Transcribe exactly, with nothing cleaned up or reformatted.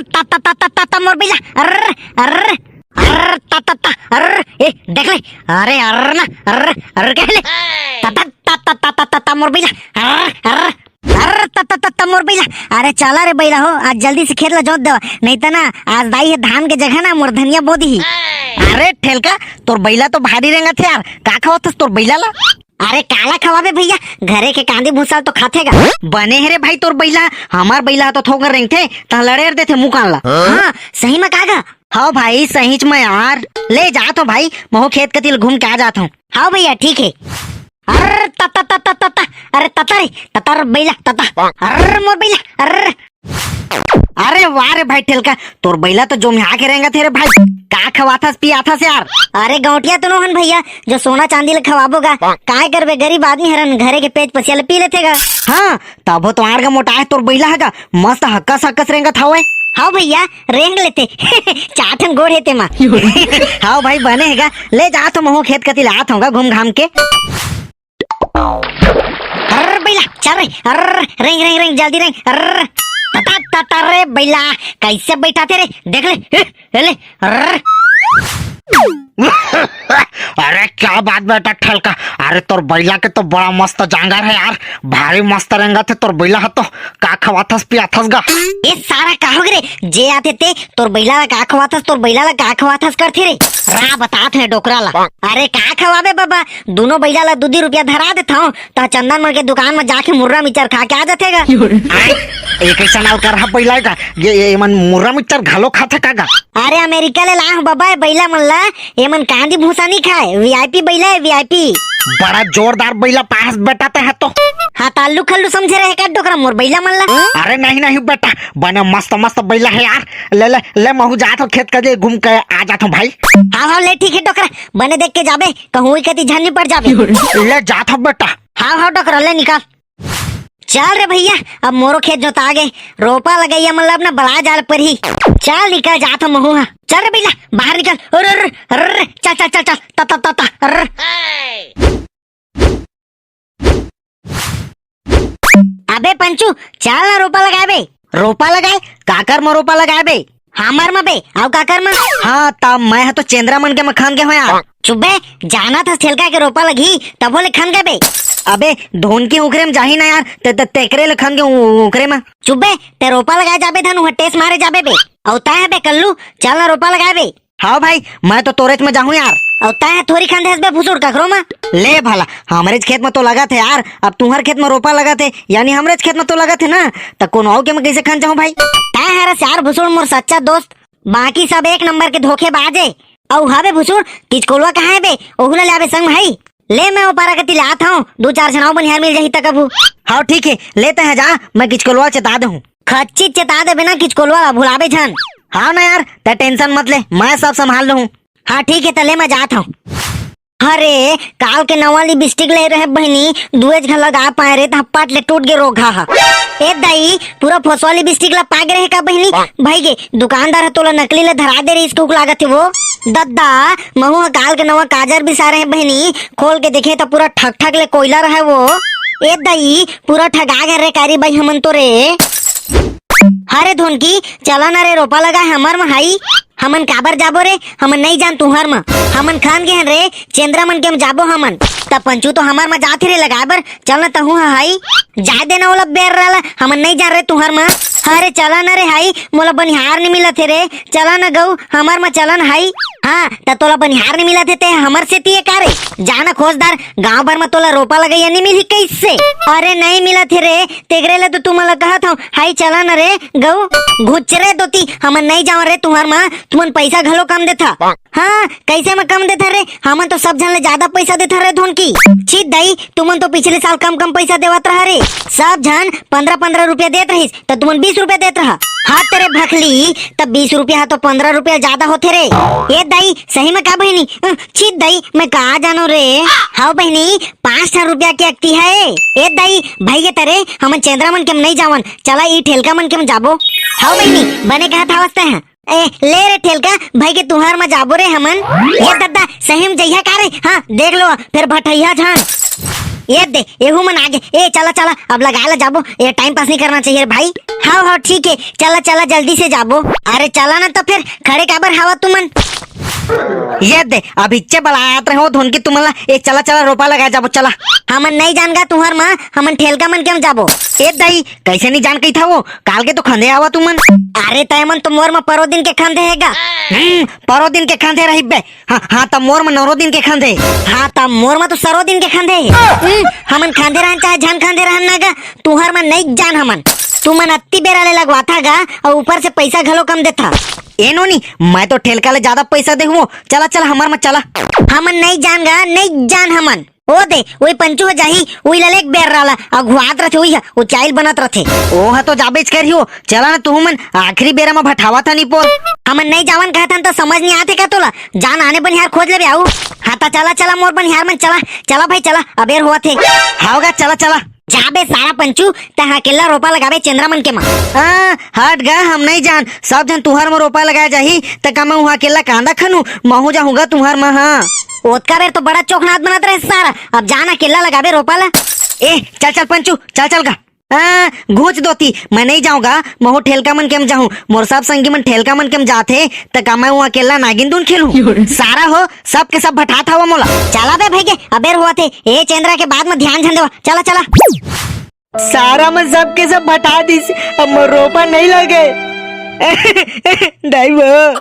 ता ता ता ता ता ता मोर बइला, अर्र, अर्र, अर्र, ता ता ता, अर्र, ए, देख ले, अरे, अर्र ना, अर्र, अर्र कह ले, ता ता ता ता ता ता ता ता मोर बइला, अर्र, अर्र, अर्र, ता ता ता ता मोर बइला, अरे चला रे बइला हो, आज जल्दी से खेत ला जोत देवा, नहीं त ना, आज दाई हे धान के जगह ना मोर धनिया बो दिही। अरे ठेलका, तोर बइला तो भारी रेंगत हे यार, का खवाथस तोर बइला ला? अरे काला खवाबे भइया, घरे के कांदी भूसा तो खाथे गा। बने हे रे भाई तोर बइला, हमार बइला तो थोकन रेंगथे, त लड़ेर देथे मुँह कान ला। हाँ? हाँ, सही में का गा? हव भाई, सहीच में यार। ले जात हूँ भाई, महू खेत कति ले घूम के आ जात हूँ। हव भइया, ठीक हे। अर्र, ता, ता, ता, ता, ता, ता, अरे तता रे, तता रे बइला, तता। अर्र, मोर बइला, अर्र। अरे वाह रे भाई ठेलका, तोर बइला तो जोमिहा के रेंगत हे रे भाई। का खवाथस पियाथस यार? अरे गौंटिया तो नोहन भइया, जो सोना चांदी ले खवाबो गा। काय करबे, गरीब आदमी हरन, घरे के पेज पसिया ले पी लेथे गा। हाँ, तभो तो आड़ गा मोटाए तोर बइला हे गा, मस्त हक्कस हक्कस रेंगत हवय। हव भइया, रेंग लेथे। चार ठन गोड़ हे तेमा। हव भाई, बने हे गा, ले जात हूँ महू खेत कति ले आत हूँ गा घूम घाम के। अर्र बइला, चल रे, अर्र, रेंग, रेंग, रेंग, जल्दी रेंग, अर्र, तता, तता रे बइला, कइसे बइठाथे रे, देख ले, ए, ए ले, अर्र। अरे क्या बात बेटा ठेलका, अरे तोर बइला के तो बड़ा मस्त जांगर हे यार, भारी मस्त रेंगत हे तोर बइला ह तो, का खवाथस पियाथस गा? ए सारा का होगे रे, जे आथे ते, तोर बइला ला का खवाथस, तोर बइला ला का खवाथस करथे रे, रा बतात हे डोकरा ला। अरे का खवाबे बबा, दूनों बइला ला दू दू रुपया धरा देथव, त चंदन मन के दुकान म जाके मुर्रा मिक्चर खा के आ जाथे गा। आय, ए कइसन अलकरहा बइला हे गा? ये, ये, एमन मुर्रा मिक्चर घलो खाथे का गा? अरे अमेरिका ले लाए हूँ बबा, ए बइला मन ला, एमन कांदी भूसा नी खाए, वीआईपी बइला हे, वीआईपी। बड़ा जोरदार बइला पाहस बेटा ते ह तो। हाँ, त अल्लू खल्लू समझे रहे का डोकरा मोर बइला मन ला? अरे नहीं, नहीं बेटा, बने मस्त, मस्त बइला हे यार। ले, ले, ले, महू जात हूँ खेत कति ले घूम के आ जात हूँ भाई। हाँ, हाँ, ले ठीक हे डोकरा, बने देख के जाबे, कहूँ उही कति झन नी पड़ जाबे। ले जात हूँ बेटा। हाँ, हाँ, डोकरा, ले निकाल। चल रे भइया, अब मोरो खेत जोता गे, रोपा लगइया मन ला अब ना बला जाल परही। चल निकल जात हूँ महू हा। चल रे बइला, बाहर निकल। अरे, अरे, अरे, चल, चल, चल, चल, ता, ता, ता, ता, अरे। अबे पंचू, चल ना रोपा लगाए बे। रोपा लगाए? काकर म रोपा लगाए बे? हमर म बे, अउ काकर म? हाँ, त मैं ह तो चेंदरा मन के म खन गे हों यार। चुप बे, जानत हस ठेलका के रोपा लगही, तभो ले खन गे बे। अबे, धोनकी उकरे म जाही ना यार, ते, ते, तेकरे ले खन गे उ-, उकरे म। चुप बे, ते रोपा लगाए जाबे धन, उहाँ टेस मारे जाबे बे। अउ तैं ह बे कल्लू, चल ना रोपा लगाए बे। हाँ भाई, मैं तो तोरेच म जाहूँ यार। अउ तैं ह थोरी खन देस बे भुसुड़ ककरो म। ले भला, हमरेच खेत म तो लगत हे यार, अब तुंहर खेत म रोपा लगत हे, यानी हमरेच खेत म तो लगत हे ना, त कोनो अउ के म कइसे खन जाहूँ भाई? तैं हरस यार भुसुड़ मोर सच्चा दोस्त, बाकी सब एक नंबर के धोखेबाज हे। अउ हबे भुसुड़, किचकोलवा कहाँ हे बे? ओहू ला ले आबे संग म हई। ले मैं ओ पारा कति ले आत हौं, दू चार झन अउ बनिहार मिल जाही त कभू। हाँ ठीक हे, ले तैं ह जा, मैं किचकोलवा ल चेता देहूँ। खच्ची चेता देबे ना किचकोलवा ला, भुलाबे झन। हाँ ना यार, तैं tension मत ले, मैं सब संभाल लूहूँ। हाँ ठीक हे, त ले मैं जात हौं। अरे, काल के नवा लिपस्टिक ले रहें बहिनी, दुएच घन लगा पाएंव रे, त पट ले टूट गे रोगहा ह। ए दाई, पूरा फसवा लिपस्टिक ला पागे रहे का बहिनी? भइगे, दुकानदार ह तोला नकली ले धरा दे रहिस कहुंक लागत हे वो। दद्दा, महूं ह काल के नवा काजर बिसाए रहें बहिनी, खोल के देखें त पूरा ठकठक ले कोइला रहय वो। ए दाई, पूरा ठगा गेन रे कारी बाई हमन तो रे। हरे धोनकी, चला ना रे, रोपा लगाए हमर म हाई। हमन काबर जाबो रे? हमन नइ जान तुंहर म। हमन खन गे हन रे, चेंदरा मन के म जाबो हमन। त पंचू तो हमर म जात हे रे लगाए बर, चल ना तहूं ह हाई। जाए दे ना ओला बेर्रा ला, हमन नइ जान रे तुंहर म। अरे चला ना रे हाई, मोला बनिहार नइ मिलत हे रे, चला ना गऊ, हमर म चला ना हाई। हाँ, त तोला बनिहार नइ मिलत हे, ते हमर सेती ए का रे? जा ना खोजदार, गांव भर म तोला रोपा लगइया नइ मिलही कइसे? अरे नइ मिलत हे रे, तेकरे ले तो तुमन ला कहत हंव, हाई चला ना रे, गऊ, घुच रे दोती, हमन नइ जावन रे तुंहर म, तुमन पइसा घलो कम देथा। हाँ, कइसे म कम देथा रे? हमन तो सब झन ले जादा पइसा देथन रे धोनकी। छी दई, तुमन तो पिछले साल कम कम पइसा देवत रहा रे। सब झन पंद्रह पंद्रह रुपया देत रहिस, त तुमन बीस रुपया देत रहा। हाँ तेरे भखली, त बीस रुपया ह तो पंद्रह रुपया जादा होथे रे। ए दई, सही म का बहिनी? अ, छी दई, मैं का जानों रे। हव बहिनी, पाँच ठन रुपया के अक्ति हे। ए दई, भइगे तरे, हमन चेंदरा मन के म नइ जावन, चला ई ठेलका मन के म जाबो। हव बहिनी, बने कहत हवस तैं ह। ए, ले रे ठेलका, भइगे तुंहर म जाबो रे हमन। ए दद्दा, सही म जइहा का रे? हाँ, देख लो, फेर भटइहा झन। ये दे, एहू मन आगे। ए, चला, चला, अब लगाए ला जाबो। ये टाइम पास नहीं करना चाहिए रे भाई। हाव, हाव, ठीक है, चला, चला, जल्दी से जाबो। अरे चला ना, तो फिर खड़े काबर हावा तुमन? ये दे, अब इच्चे बलात रहे हो धोन की तुमन ला। ए, चला, चला, रोपा लगाए जाबो, चला। हमन नहीं जान गा तुहर माँ, हमन ठेलका मन के हम जाबो। ए दाई, कैसे नहीं जान कही था वो? काल के तो खंधे आवा तुमन। अरे तय मन तो मोर म परो दिन के खंधे है गा। हम्म, परो दिन के खंधे रही बे। हाँ, हाँ, त मोर म नरो दिन के खंधे। हाँ, त मोर म तो सरो दिन के खंधे। हम्म, हमन खंधे रहन चाहे झन खंधे रहन ना गा, तुहर म नहीं जान हमन। तुमन अत्ती बेरा ले लगवाथा गा, अउ ऊपर से पैसा घलो कम देथा। ए नोनी, मैं तो ठेलका ले ज्यादा पैसा देहूँ। चला, चला, हमर म चला। हमन नहीं जान गा, नहीं जान हमन। ओ दे, वही पंचू ह जाही, वही ला लेक बेर राला, अघुआत रथे, वही ह, वो चाइल बनत रथे। ओ ह तो जाबेच करही हो, चला ना तुहू मन, आखिरी बेरा म भठावा था नी पोर। हमन नहीं जावन कहत हन त समझ नहीं आते का तोला? जान आने बनिहार खोज लेबे आऊ। हाँ ता चला, चला मोर बनिहार मन, चला, चला भाई चला, अबेर होवत हे। हाव गा, चला, चला। जाबे सारा पंचू, तैं अकेल्ला रोपा लगाबे चेंद्रा मन के माँ। हाँ, हट गा, हम नहीं जान, सब झन तुहर म रोपा लगाए जाही, त का मैं उहाँ अकेल्ला कांदा खनू, महू जाहूँ गा तुहर म, हाँ। ओतका बेर तो बड़ा चोखनात बनत रहे सारा, अब जान अकेल्ला लगाबे रोपा ला। ए, चल, चल पंचू, चल, चल गा। हाँ, घूंच दोती, मैं नहीं जाऊँ गा, महू ठेलका मन के म जाहूँ, मोर सब संगी मन ठेलका मन के म जाथे, त का मैं उहाँ अकेल्ला नागिन दून खेलूँ? सारा हो, सब के सब भठात हवा मोला। चला बे भाई के, अबेर होवत हे, ए चेंद्रा के बाद म ध्यान झन देवा, चला, चला। सारा मन सब के सब भठा दिस, अब मोर रोपा नहीं लगे। दाई वो।